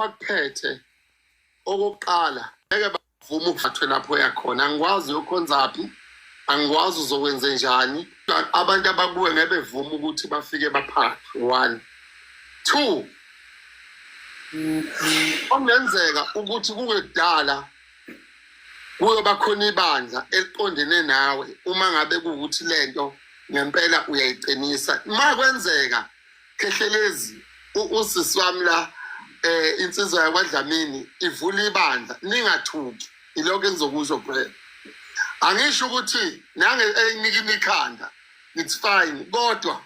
Bakuphethe okokuqala ngeke bavume ukuphathwe lapho yakhona. Angikwazi uyokhonzaphi, angikwazi uzokwenze njani. Abantu abakuwe ngeke bevume ukuthi bafike baphathwe. One, two, okungenzeka ukuthi kungekudala kuyoba khona ibandla eliqondene nawe uma ngabe kuwukuthi lento ngempela uyayiqinisa. Uma kwenzeka Khehlelezi usisi wami la insizwa yakwaDlamini ivula ibandla ningathuki ilokho engizokusho kuphela. Angisho ukuthi nange eyinikina ikhanda it's fine kodwa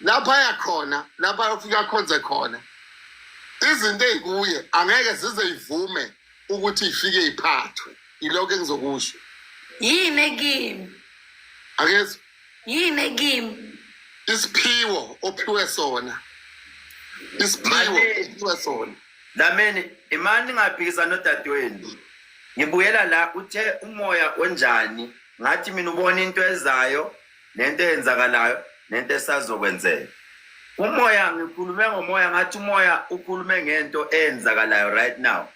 lapha yakhona lapha ayofika akhonze khona izinto ey'kuye angeke zize ivume ukuthi ifike iphathwe ilokho engizokusho. Yini ekimi? Akezwa. Yini ekimi? Isiphiwo ophiwe sona. Isiphiwo ophiwe sona. Dlamini, imani ningaphikisani nodadewenu. Ngibuyela la uthe umoya onjani ngathi mina ubona into ezayo nento eyenzakalayo nento esazokwenzeka. Umoya ngikhulume ngomoya ngathi umoya ukhulume ngento eyenzakalayo right now.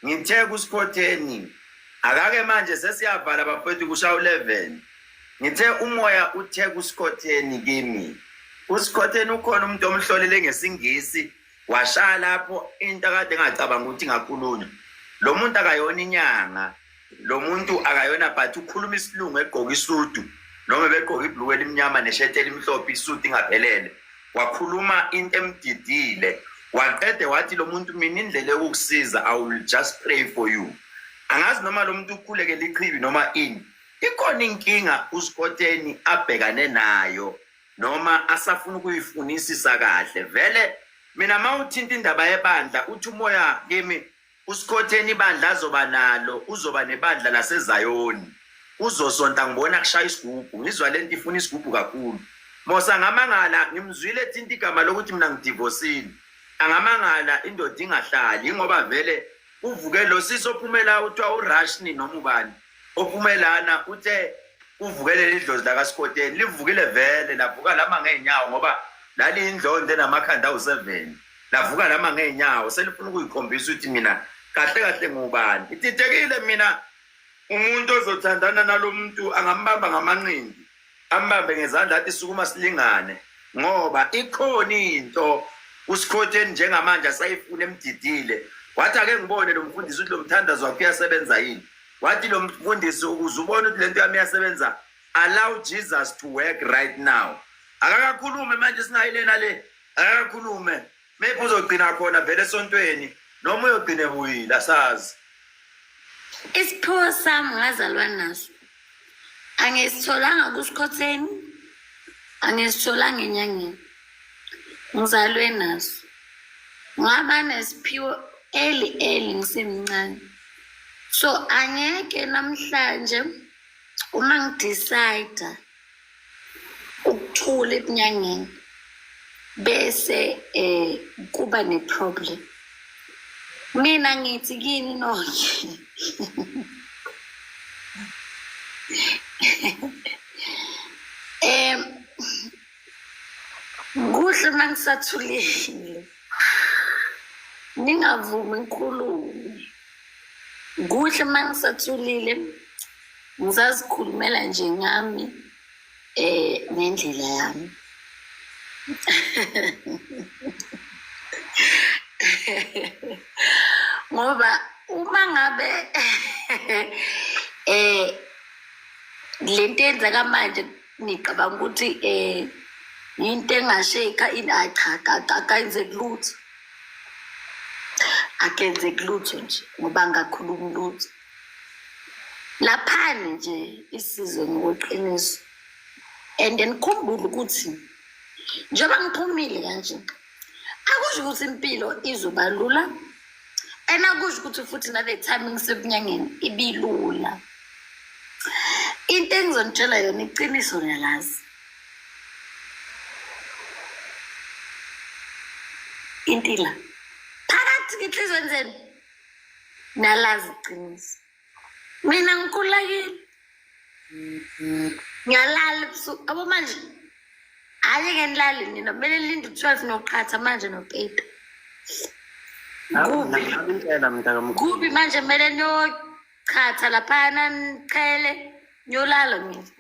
Ngithe kuSikhotheni akake manje sesiyavala bafowethu kushaya u-11. Ngithe umoya uthe kuSikhotheni kimi. USikhotheni ukhona umuntu omhlolele ngesiNgisi washaya lapho into akade engacabanga ukuthi ingakhulunywa. Lo muntu akayona inyanga, lo muntu akayona but ukhuluma isilungu egqoka isudu noma ebegqoka ibhuluku elimnyama neshethi elimhlophe isudu ingaphelele. Wakhuluma into emdidile waqede wathi lo muntu mina indlela yokukusiza I will just pray for you. Angazi noma lo muntu ukhulekele ichibi noma ini. Ikhona inkinga uSkoteni abhekane nayo noma asafuna ukuyifunisisa kahle. Vele mina mawuthinta indaba yebandla uthi umoya kimi uSkhotheni ibandla azoba nalo uzoba nebandla laseZayoni. Uzosonta ngibona kushaya isigubhu ngizwa lento ifuna isigubhu kakhulu. Mosa ngamangala ngimzwile ethinta igama lokuthi mina ngidivosile. Angamangala indoda ingahlali ingoba vele uvuke lo sisi ophumela uthiwa uRashni noma ubani ophume lana uthe uvuke leli dlozi lakaSikoteni livukile vele lavuka lama ngey'nyawo ngoba laliyindlonda enamakhanda awu-seven lavuka lama ngey'nyawo selifuna ukuyikhombisa ukuthi mina kahle kahle ngubani ididekile mina umuntu ozothandana nalo muntu angambamba ngamanqindi ambambe ngezandla athi sukuma silingane ngoba ikhona into uSikhotheni njengamanje asayifuna emdidile wathi ake ngibone lo mfundisi ukuthi lo mthandazo wakhe uyasebenza yini wathi lo mfundisi ukuze ubone ukuthi lento yami iyasebenza allow Jesus to work right now akakakhulume manje singayilena le akakakhulume maybe uzogcina khona vele esontweni noma uyogcina ebuyile asazi. Isiphiwo sami ngazalwa naso. Angisitholanga kuSikhotheni, angisitholanga enyangeni. Ngizalwe naso. Ngaba nesiphiwo early early ngisemncane. So angeke namhlanje uma ngidecide ukuthula ebunyangeni bese eh kuba ne-problem. Mina ngithi kini nonke um kuhle uma ngisathulile ningavumi ngikhulume. Kuhle uma ngisathulile ngisazikhulumela nje ngami ngendlela yami. Ngoba uma ngabe lento eyenzeka manje ngicabanga ukuthi into engasheka ini, hhayi cha, akayenzeki lutho. Akenzeki lutho nje ngoba angakhulumi lutho. Laphani nje isizwe ngokweqiniso. And nikhumbule ukuthi njengoba ngiphumile kanje akusho ukuthi impilo izoba lula and akusho ukuthi futhi nale time ngisebunyangeni ibilula. Into engizonitshela yona iqiniso ngiyalazi. Intila phakathi ngenhlizweni zenu nalazi iqiniso. Mina ngikhululekile. Ngiyalala ebusuku. Abo manje hhayi ke nilale nina kumele nilinde u-12 noqhatha manje nopeta. Kubi. Impela mntakamkhulu. Kubi manje kumele niyochatha laphayana niqhele niyolala mina.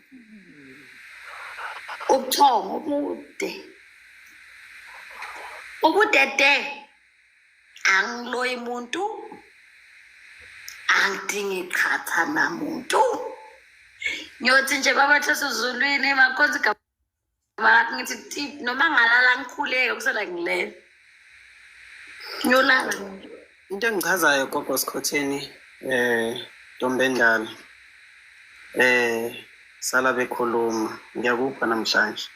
Ubuthongo obude. Ubudede. Angiloyi muntu. Angidingi qhatha namuntu. Ngiyothi nje babathe sezulwini makhonzi igama lakho ngithi tip noma ngalala ngikhuleke kusela ngilele. Ngiyolala. Into engichazayo gogo Sikhotheni Ntombendala sala bekhuluma ngiyakupha namhlanje.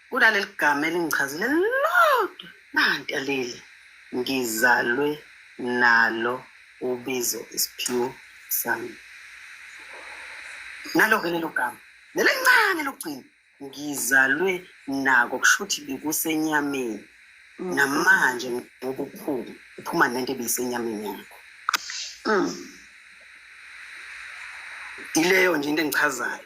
Kunaleli gama elingichazile lodwa nanti aleli ngizalwe nalo ubizo isiphiwo sami. Nalo-ke lelo gama lelincane lokugcina ngizalwe nako kusho ukuthi bekusenyameni namanje ngoba uphuma uphuma nento ebisenyameni yakho. Ileyo nje into engichazayo.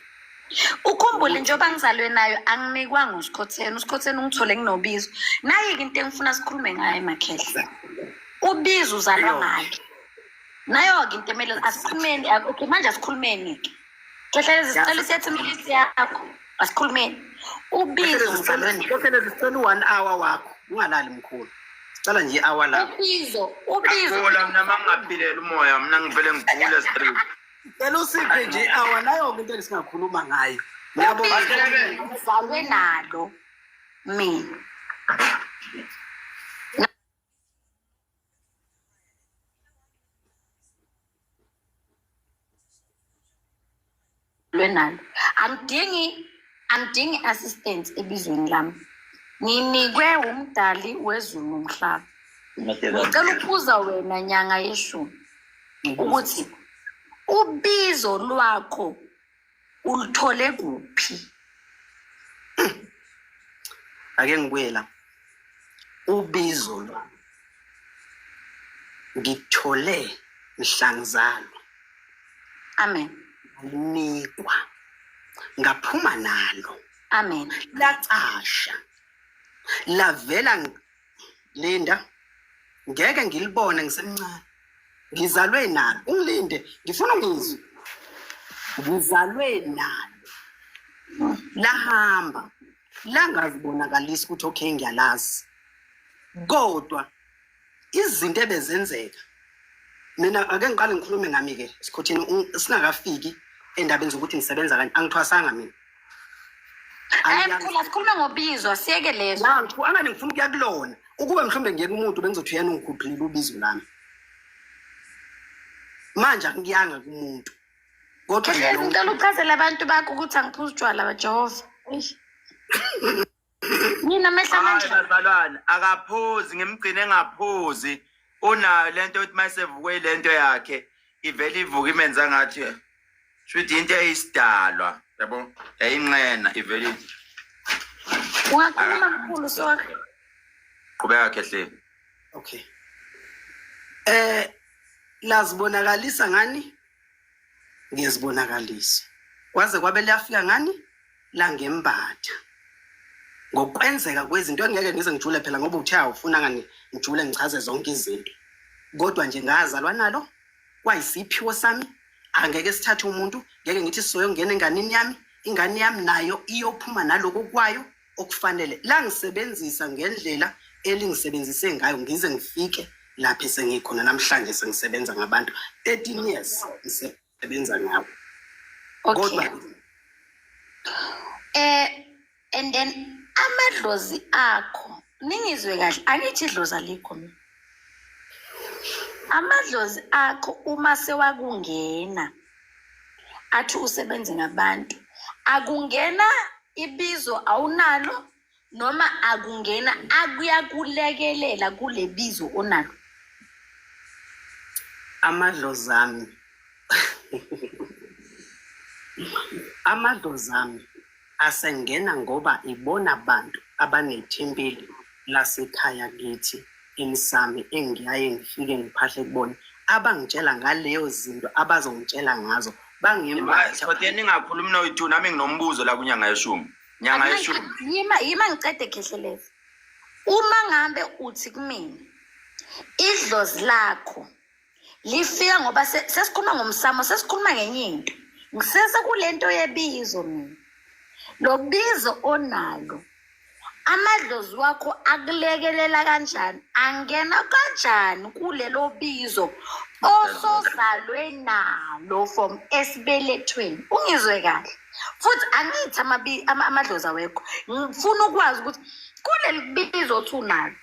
Ukhumbule njengoba ngizalwe nayo anginikwanga uSikhotheni, uSikhotheni ungithole nginobizo. Nayi-ke into engifuna sikhulume ngayo makhehla. Ubizo uzalwa ngalo. Nayo-ke into emele asikhulumeni, okay manje asikhulumeni-ke. Khehlelezi sicela isethi imilisi yakho. Asikhulumeni. Ubizo uzalwe nalo. Khehlelezi sicela u-one hour wakho ungalali mkhulu. Sicela nje i-hour lakho. Ubizo, ubizo. Ngiyagula mina uma ngingaphilela umoya mina ngivele ngigule straight. Cela usiphe nje i-hour nayo-ke into esingakhuluma ngayo. Ngiyabonga. Ubizo uzalwe nalo mina. Lwenalo. Angidingi assistance ebizweni lami. Nginikwe umdali wezulu nomhlaba. Ngicela ukubuza wena nyanga yeshumi ukuthi ubizo lwakho uluthole kuphi? Ake ngibuye la. Ubizo lwami ngithole mhla ngizalwa. Amen. Nganikwa. Ngaphuma nalo. Amen. Lacasha. Lavela Linda. Ngeke ngilibone ngisemncane. Ngizalwe nalo. Ungilinde, ngifuna ungizwe. Ngizalwe nalo. Lahamba. Langazibonakalisa ukuthi okay ngiyalazi. Kodwa izinto ebezenzeka mina ake ngiqale ngikhulume ngami ke Sikhotheni singakafiki endabeni zokuthi ngisebenza kanje angithwasanga mina. Hayi mkhulu asikhulume ngobizo asiyeke lezo. Nanku angani ngifuna ukuya kulona. Ukube mhlawumbe ngiyeka umuntu bengizothi uyena ungikhuphulile ubizo lami. Manje angiyanga kumuntu. Kodwa Khehlelezi ngicela uchazele abantu bakho ukuthi angiphuzi utshwala baJehova. Eish. Mina amehla Hayi manje. bazalwane akaphuzi ngimgcine engaphuzi. Unayo lento yokuthi mayesevukwe lento yakhe ivele ivuke imenza ngathi shuthi into eyisidalwa yabo yayinqena ivele ithi Ungakhuluma mkhulu sorry. qhubeka Khehleli. Okay. Lazibonakalisa ngani? Ngezibonakaliso. Kwaze kwabe liyafika ngani? Langembatha. Ngokwenzeka kwezinto engeke ngize ngijule phela ngoba uthe awufuna ngani ngijule ngichaze zonke izinto. Kodwa nje ngazalwa nalo kwayisiphiwo sami angeke sithathe umuntu ngeke ngithi sizoyongena enganini yami ingane yami nayo iyophuma naloko kwayo okufanele langisebenzisa ngendlela elingisebenzise ngayo ngize ngifike lapho esengikhona namhlanje sengisebenza ngabantu 13 years ngisebenza ngabo. Okay. Kodwa And then amadlozi akho ningizwe kahle angithi idlozi alikho mina. Amadlozi akho uma sewakungena athi usebenze ngabantu akungena ibizo awunalo noma akungena akuyakulekelela kule bizo onalo. Amadlozi ami. Amadlozi ami asengena ngoba ibona bantu abanethempeli lasekhaya kithi emsamo engiyaye ngifike ngiphahle kubona abangitshela ngaleyo zinto abazongitshela ngazo bangembatha. Sikhotheni ningakhulumi noyi-two nami nginombuzo la kunyanga yeshumi. Nyanga yeshumi. Yima ngicede Khehlelezi. Uma ngabe uthi kumina idlozi lakho lifika ngoba sesikhuluma ngomsamo, sesikhuluma ngenye into. Ngisese kulento yebizo mina. Lo bizo onalo amadlozi wakho akulekelela kanjani, angena kanjani kulelo bizo osozalwe nalo from esibelethweni? Ungizwe kahle futhi, angithi amadlozi awekho. Ngifuna ukwazi ukuthi kuleli bizo othi unalo,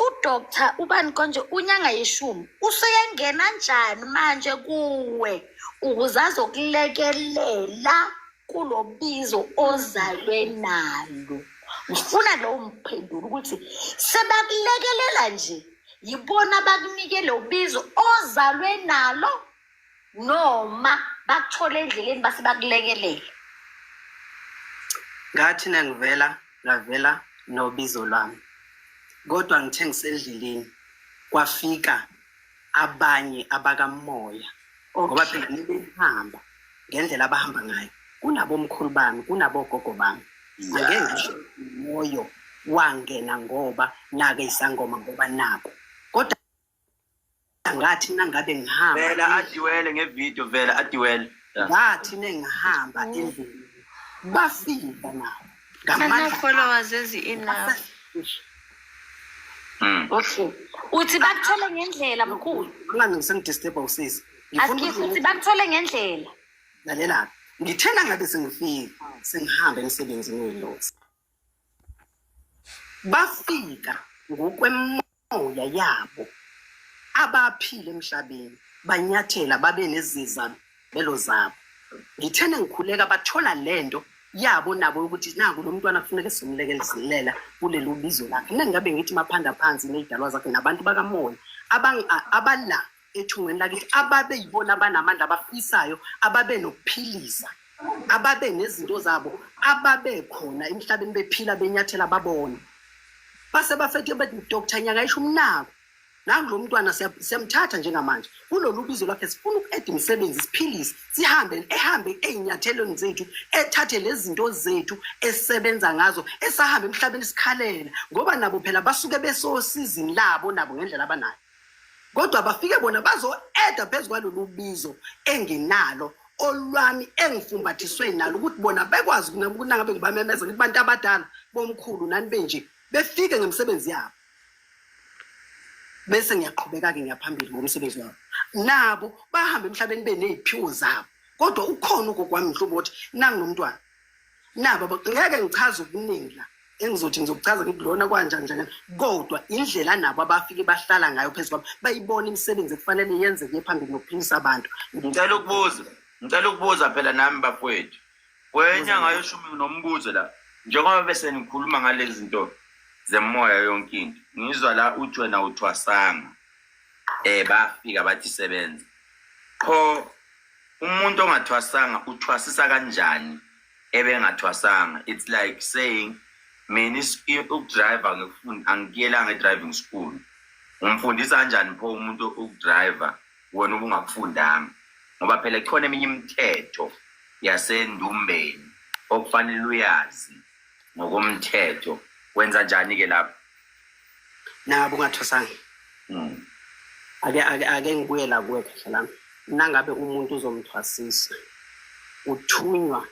uDr ubani konje, unyanga yeshumi useyengena njani manje kuwe ukuze azokulekelela kulo bizo ozalwe nalo? Ngifuna lowo mphendulo ukuthi sebakulekelela nje, yibona bakunike lo bizo ozalwe nalo noma bakuthole endleleni base bakulekelela? Ngathi nangivela ngavela nobizo lwami, kodwa ngithe ngisendleleni kwafika abanye abakamoya, ngoba phela nibehamba ngendlela abahamba ngayo, kunabomkhulu bami, kunabogogo bami. Angeke ngisho moyo wangena ngoba nake isangoma ngoba nako, kodwa ngathi nangabe ngihamba Vela adiwele ngevideo, vela adiwele. Ngathi nengihamba endlini bafika nabo ngamandla. Ana-followers ezi-enough. Okay, uthi bakuthole ngendlela, mkhulu? Ngani ngisengidisturba usisi? Ngifuna Asikho, uthi bakuthole ngendlela. Lalela, ngithena ngabe sengifika sengihamba emsebenzini welosi, bafika ngokwemoya yabo abaphila emhlabeni, banyathela babe nezizabelo zabo. Ngithena ngikhuleka bathola lento yabo nabo ukuthi naku lo mntwana kufuneka simlekelela kulelu bizo lakhe. Nengabe ngithi maphanda phansi ney'dalwa zakhe nabantu bakamoya abala ethungweni lakithi, ababe yibona abanamandla abafisayo, ababe nokuphilisa, ababe nezinto zabo, ababe khona emhlabeni bephila benyathela babona, base bafethe bethi, "Dr Nyanga isho umnako, nangu lo mntwana, siyamthatha njengamanje kulolu bizo lwakhe, sifuna uku-eda imisebenzi, siphilise, sihambe, ehambe ey'nyathelweni zethu, ethathe lezi zinto zethu esebenza ngazo, esahamba emhlabeni sikhalela," ngoba nabo phela basuke besosizini labo nabo ngendlela abanayo, kodwa bafike bona bazo-eda phezu kwalolu bizo enginalo olwami engifumbathiswe nalo, ukuthi bona bekwazi ukuthi nangabe ngibamemeza ngithi, "Bantu abadala bomkhulu nani," benje befike ngemisebenzi yabo, bese ngiyaqhubeka-ke ngiyaphambili ngomsebenzi wabo. Nabo bahambe emhlabeni beney'phiwo zabo, kodwa ukhona ugogo wami mhlobo ukuthi nanginomntwana nabo ngeke ngichaze okuningi la engizothi ngizokuchaza ngithi lona kwanjani njani, kodwa indlela nabo abafike bahlala ngayo phezu kwabo, bayibona imisebenzi ekufanele yenzeke phambili nokuphilisa abantu. Ngicela ukubuza phela nami, bafowethu, kwenyanga yeshumi nombuzo la, njengoba bese nikhuluma ngalezi zinto zemoya yonke into, ngizwa la uthi wena uthwasanga, bafika bathi sebenza. Qho umuntu ongathwasanga uthwasisa kanjani ebengathwasanga? It's like saying mina ukudrive angifuni, angikuyelanga e-driving school. Umfundisa kanjani pho umuntu ukudrive wena ubungakufundanga? Ngoba phela ikhona eminye imithetho yasendumbeni okufanele uyazi ngokomthetho. Wenza njani-ke lapho? Nangabe ungathwasanga, ake ngibuye la kuwe, khehla lami. Nangabe umuntu uzomthwasisa, uthunywa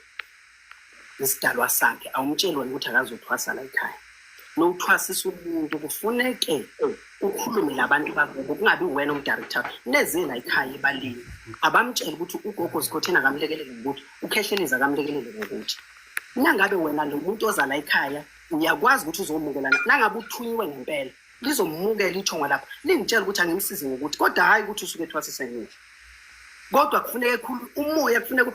isidalwa sakhe, awumtsheli wena ukuthi akazothwasa la ekhaya. Nowuthwasisa umuntu kufuneke ukhulume labantu bakubo, kungabi wena umdirector neze la ekhaya ebalini, abamtshele ukuthi ugogo Zikhotheni akamlekelele ngokuthi, ukhehlelezi akamlekelele ngokuthi. Nangabe wena lo muntu oza la ekhaya uyakwazi ukuthi uzomukelana, nangabe uthunyiwe ngempela, lizomukela ithongo lapho, lingitshela ukuthi angimsize ngokuthi, kodwa hhayi ukuthi usuke ethwasise mina. Kodwa kufuneka ekhulu umoya, kufuneka,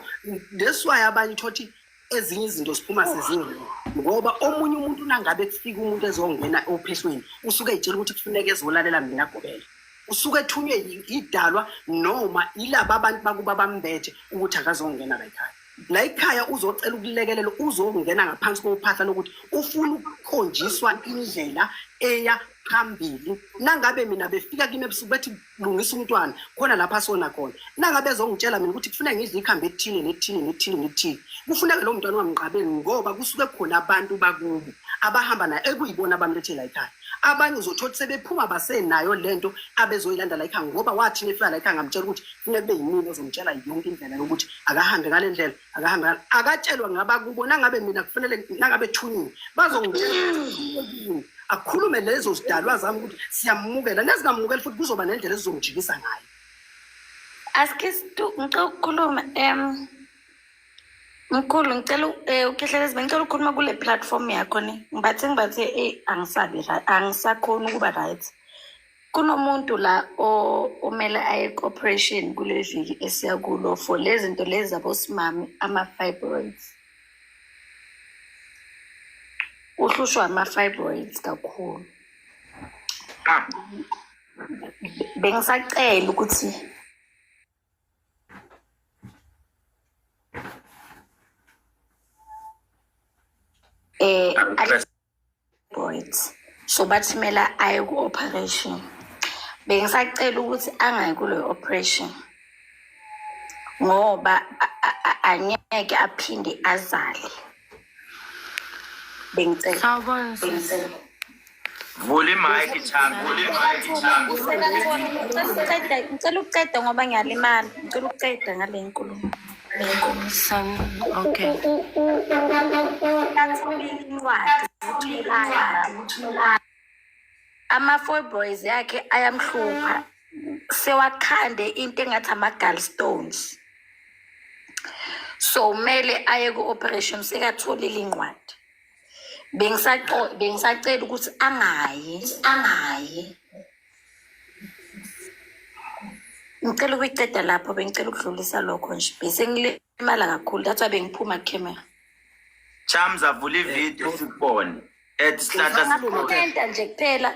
that's why abanye uthothi ezinye izinto ziphuma sezingeni, ngoba omunye umuntu nangabe kufika umuntu ezongena ophehlweni, usuke ey'tshela ukuthi kufuneka ezolalela mina gobela, usuke ethunywe idalwa noma yilaba abantu bakuba bambethe ukuthi akazongena la ekhaya. La ekhaya uzocela ukulekelela, uzongena ngaphansi kophahla lokuthi ufuna ukukhonjiswa indlela eya. Phambili nangabe mina befika kimi ebusuku bethi lungisa umntwana khona lapha sona khona, nangabe ezongitshela mina ukuthi kufuneka ngidle ikhambi elithile nethile nethile nethile, kufuneka lowo mntwana ungamqabeli ngoba kusuke khona abantu bakubo abahamba naye ekuyibona abamlethe la ekhaya. Abanye uzothola ukuthi sebephuma basenayo lento abezoyilanda la ekhaya, ngoba wathi nefika la ekhaya ngamtshela ukuthi kufuneka kube yimina ozomtshela yonke indlela yokuthi akahambe ngale ndlela, akahambe ngale, akatshelwa ngabakubo. Nangabe mina kufanele, nangabe ethunyiwe bazongitshela ukuthi akhulume lezo zidalwa zami ukuthi siyamukela nezingamukeli, futhi kuzoba nendlela ezizongijikisa ngayo. Askistu, ngicela ukukhuluma, mkhulu, ngicela uKhehlelezi, bengicela ukukhuluma kule platform yakho ne. Ngibathe angisabi angisakhoni ukuba right. Kunomuntu la omele aye ku-operation kule viki esiya kulo for lezi zinto lezi zabosimame, ama-fibroids. Uhlushwa ama-fibroids kakhulu. Bengisacela ukuthi fibroids, so bathi kumele aye ku-operation. Bengisacela ukuthi angayi kuleyo operation ngoba angeke aphinde azale. Bengicela. Sawubona sisi. Bengicela. Vula i-mic, Chambi, vula i-mic, Chambi. Ngicela ukuceda ngoba ngiyalimala. Ngicela ukuceda ngale nkulumo. Okay. Incwadi ama-fibroids yakhe ayamhlupha, sewakhande into engathi ama-gallstones, so kumele aye ku-operation. Sekatholile incwadi. Bengisacela ukuthi angayi. Ngicela ukuyiceda lapho, bengicela ukudlulisa lokho nje, bese ngilimala kakhulu, that's why bengiphuma camera. Chams, avula ividiyo sikubone. Ethi sihlahla Ngakhomenta nje kuphela.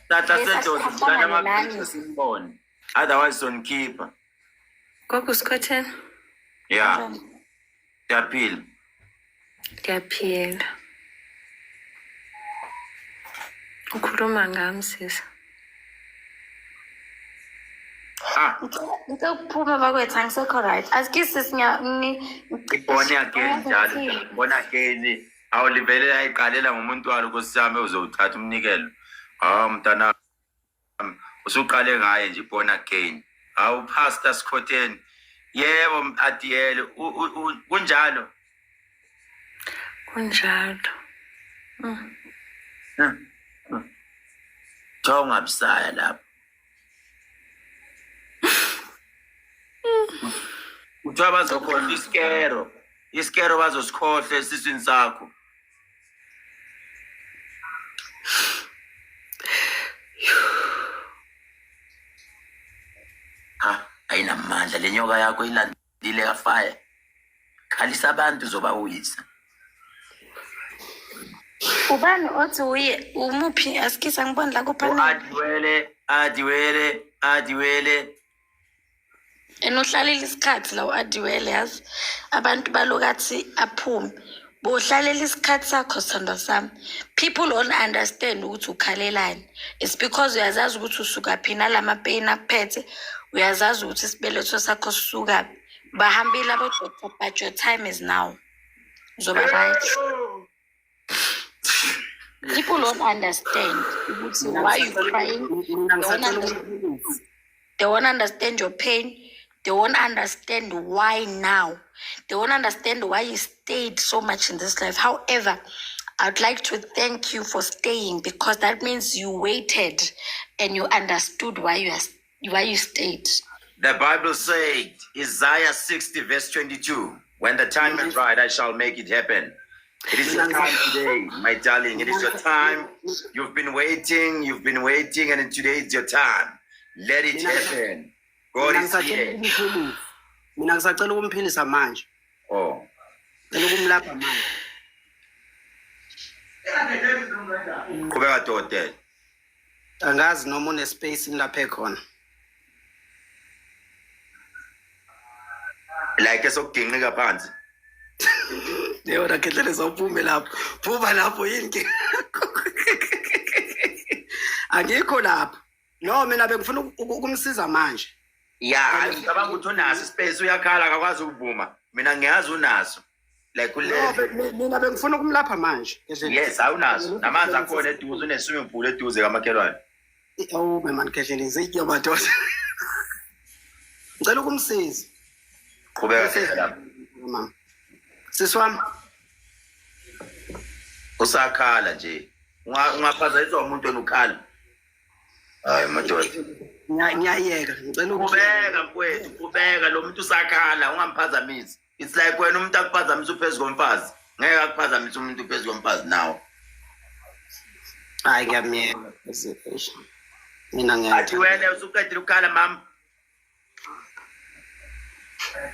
sihlahla Bese sedlozi asihlangane vulana nani. amavidiyo simbone. Otherwise sonikhipha. Gogo Sikhotheni. Yeah, siyaphila. Ngiyaphila. Ukhuluma ngami sisi. Ah, Ngicela ukuphuma bakwethu, angisekho right. Asikisi. Born again njalo. Born again. Awulivele ayiqalela ngomuntu walo, Nkosi yami, uzowuthatha umnikelo. Hawu mntana, usuqale ngaye nje born again. Hawu Pastor Sikhotheni. Yebo Adiyele, kunjalo. Kunjalo. Kuthiwa ungabisaya lapho. Kuthiwa bazokhohlwa isikero. Isikero bazosikhohlwa esiswini sakho. Ha, ayinamandla le nyoka yakho ilandile kafaya. Khalisa abantu uzobawisa. Ubani othi uye umuphi? Asikisi, angiboni la kuphanel. U-Adiwele, Adiwele, Adiwele. And uhlalele isikhathi la u-Adiwele, yazi abantu balokathi aphume, bohlalela isikhathi sakho sithandwa sami. People don't understand ukuthi ukhalelani. It's because uyazazi ukuthi usukaphi nalama pain akuphethe, uyazazi ukuthi isibeletho sakho sisukaphi. Bahambile abo-doctor, but your time is now, uzoba right. People don't understand ukuthi why you crying. Mina ngisacela ukumphilisa. They won't understand your pain. They won't understand why now. They won't understand why you stayed so much in this life. However, I'd like to thank you for staying, because that means you waited and you understood why you stayed. The Bible said, Isaiah 60, verse 22, when the time is right, I shall make it happen. It is your time today, my darling. It is your time. You've been waiting, you've been waiting, and today is your time. Let it happen. God Mina is ngisacela here. ukumphilisa. Mina ngisacela ukumphilisa manje. Oh. Cela ukumlapha manje. Qhubeka dokotela. Angazi noma une-space ngilaphe khona. Like esokuginqika phansi. Yona Khehlelezi, awuphume lapho, phuma lapho, yini ke? Angikho lapho. No, mina bengifuna ukumsiza manje. Ya, ngicabanga ukuthi unaso ispace, uyakhala akakwazi ukuvuma. Mina ngiyazi unaso. Like No, ule mina bengifuna ukumlapha manje. Yes, awunaso. Namanzi akhona eduze, une-swimming pool eduze kamakhelwane. Awube mani Khehlelezi, iyo madoda. Ngicela ukumsiza. Qhubeka khehla lami. Mama. Sisi wami, Usakhala nje. Ungaphazanyiswa umuntu wena ukhala. Hayi madoda. Ngiyayeka, ngicela Qhubeka mfowethu, qhubeka lo muntu usakhala, ungamphazamisi. It's like wena umuntu akuphazamisa uphezu komfazi. Ngeke akuphazamise umuntu uphezu komfazi nawe. Hayi ngiyamyeka. Mina Athi ngiyathanda. wena usuqedile ukukhala mama.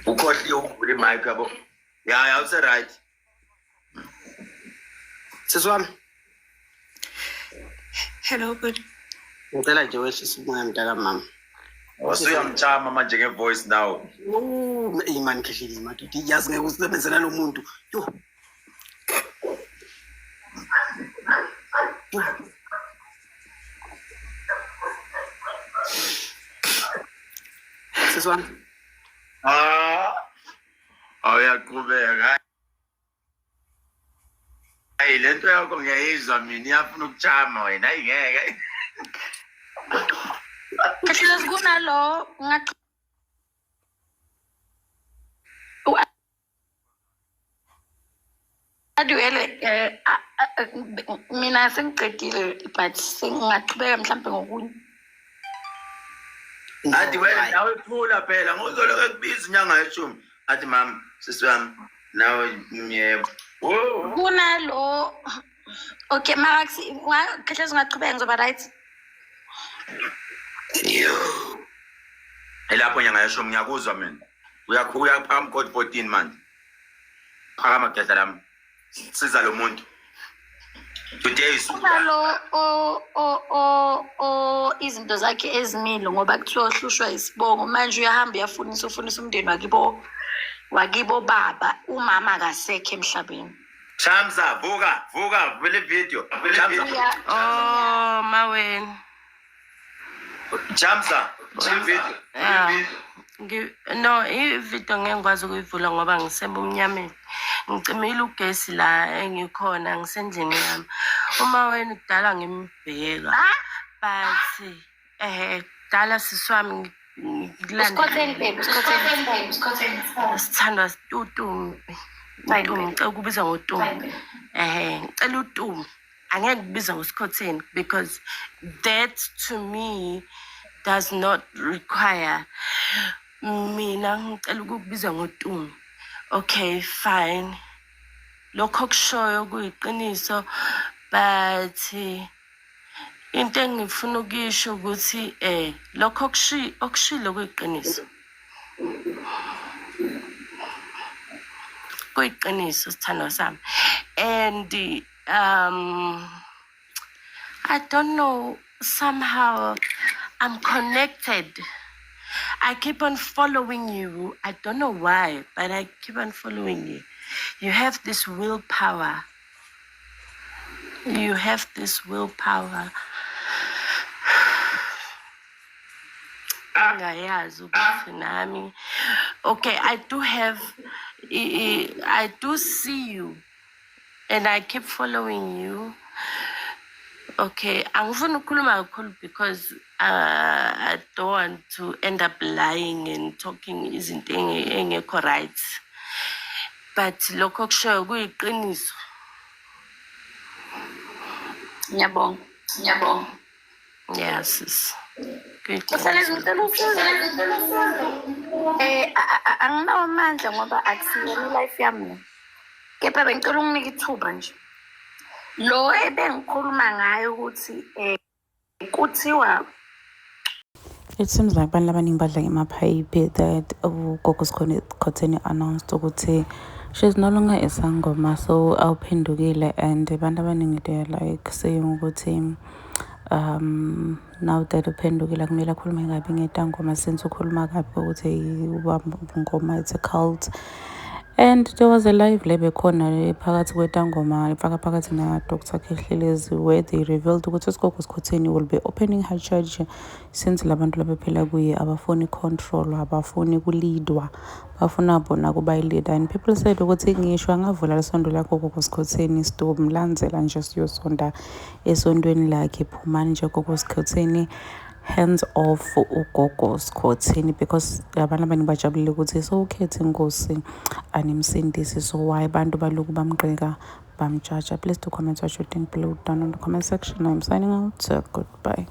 Ukhohliwe ukuvula imic yabo. Ya ya use right. Sisi wami, Hello, good. ngicela nje wehlise umoya mntaka mama. Wasuyamchama manje nge-voice now. Oh, imani Khehlelezi madoda, yazi ngeke usebenze nalo muntu. Yo. Yo. Sisi wami, Ah. Awuyaqhubeka. Hayi lento yakho ngiyayizwa mina iyafuna ukuchama wena hayi ngeke. Khehlelezi kunalo Adiwele mina sengicedile but sengingaqhubeka mhlambe ngokunye. Athi wena nawe phula phela ngozoloku ekubiza inyanga yeshumi. Athi mama sisi wami nawe yebo. Oh. Kunalo okay mara Khehlelezi ungaqhubeka ngizoba right. Elapho nyanga yeshumi ngiyakuzwa mina. Uyaphakama code 14 manje. Phakama khehla lami. Siza lo muntu. Today is Kunalo o o o o izinto zakhe ezimile ngoba kuthiwa uhlushwa isibongo manje uyahamba uyafunisa ufunisa umndeni wakibo baba umama akasekho emhlabeni. Chamza vuka vuka vula video. Chamza. Oh, maweni. Chamza vula video. Yeah. No, ividiyo ngeke ngikwazi ukuyivula ngoba ngisebumnyameni. Ngicimile ugesi la engikhona ngisendlini yami. Uma wena kudala ngimbheka. But kudala sisi wami Usikhotheni baby, usikhotheni baby, usikhotheni. Sithandwa uTumi. Utumi, ngicela ukubiza ngoTumi. Ngicela uTumi. Angeke ngikubiza ngosikhotheni because that to me does not require mina ngicela ukukubiza ngoTumi. Okay, fine. Lokho okushoyo kuyiqiniso but into engifuna ukuyisho ukuthi lokho okushilo kuyiqiniso. Kuyiqiniso sithandwa sami. And I don't know, somehow I'm connected. I keep on following you. I don't know why, but I keep on following you. You have this willpower. You have this willpower. Angayazi ukuthi nami. Okay, I do have, I do see you and I keep following you. Okay, angifuni ukukhuluma kakhulu because I don't want to end up lying and talking izinto engekho right. But lokho okushoyo kuyiqiniso. Ngiyabonga. Ngiyabonga. Yes. Sis. Kufanele Kuyiqiniso. ngicela usizo. Anginawo amandla ngoba akusiyona i-life yami le. Kepha bengicela unginike ithuba nje. Lo ebengikhuluma ngayo ukuthi kuthiwa It seems like abantu abaningi badla ngemaphayiphi that ugogo Skhotheni announced ukuthi she's no longer a sangoma, so awuphendukile, and abantu abaningi they are like saying ukuthi now that uphendukile kumele akhulume kabi ngetangoma, since ukhuluma kabi ukuthi uba ngoma it's a cult. And there was a live le bekhona phakathi kwetangoma ifaka phakathi na Dr. Khehlelezi where they revealed ukuthi uSigogo Skhotheni will be opening her church since labantu labephila kuye abafuni control, abafuni kulidwa, bafuna bona kuba i-leader. And people said ukuthi ngisho angavula lisondo lakho Gogo Skhotheni sitomlandzela nje siyosonda esontweni lakhe. Phumani nje Gogo Skhotheni, hands off ugogo Skhotheni, because abantu abaningi bajabulile ukuthi sowukhethe inkosi animsindisi, so why abantu baloku bamgqeka bamjaja? Please do comment what you think below down in the comment section. I'm signing out. Goodbye.